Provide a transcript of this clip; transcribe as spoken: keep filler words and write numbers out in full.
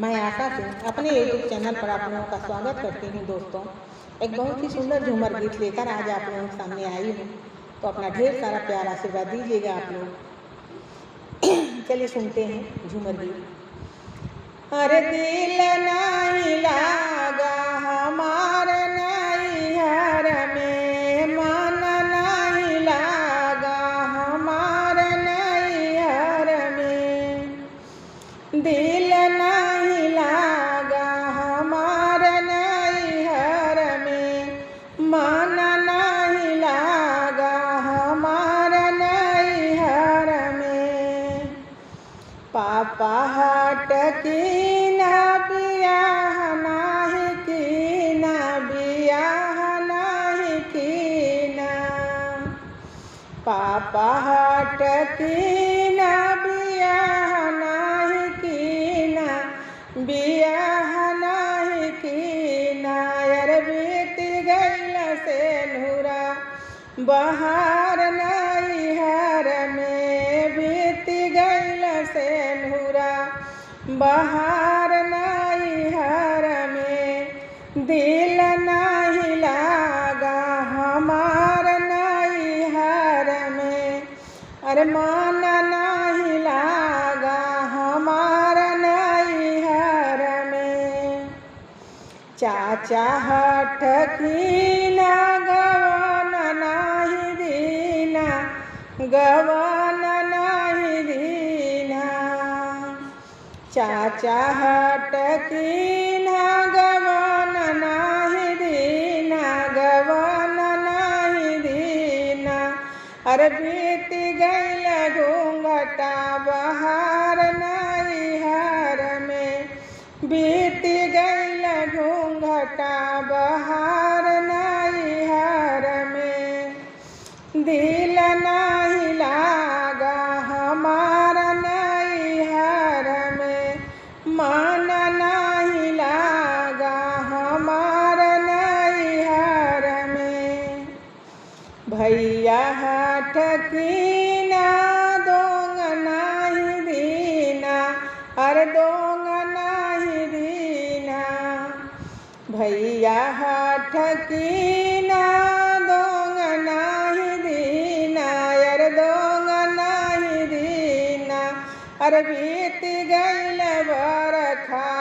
मैं आशा सिंह अपने YouTube चैनल पर आप लोगों का स्वागत करती हूँ दोस्तों। एक बहुत ही सुंदर झूमर गीत लेकर आज आप लोगों के सामने आई हूँ, तो अपना ढेर सारा प्यार आशीर्वाद दीजिएगा आप लोग। चलिए सुनते हैं झूमर गीत। अरे दिल नहीं लागा हमार नैहर में, मन नहीं लागा हमार नैहर में। दिल नहीं लागा हमार नैहर में, मन नहीं लागा हमार नैहर में। पापा हट की ना बियाह नाही की ना, बियाह नाही की ना। पापा हट की ना बियाह नाही की ना, बियाह नाही की ना। यार बीत गइल सेनुरा बहार नैहर में, बीत गइल सेनुरा बहार नैहर में। दिल नहीं लागा हमार नैहर में, अरे मन नहीं लागा हमार नैहर में। चाचा हठ कीना गवन नाही दीना, गवन नाही दीना। चाचा हठ कीना गवन नाही दीना, गवन नाही दीना। अरे बीत गइल घूंघटा बहार नैहर में, बीत गइल घूंघटा बहार नैहर में। दिल नाही लागा हमार नैहर में, मन नाही लागा हमार नैहर में। भैया हठ कीना दोंग नाही दीना, अरे दोंग नाही दीना। भैया हठ कीना दोंग नाही दीना, यार दोंग नाही दीना। अरे बीत गइल बरखा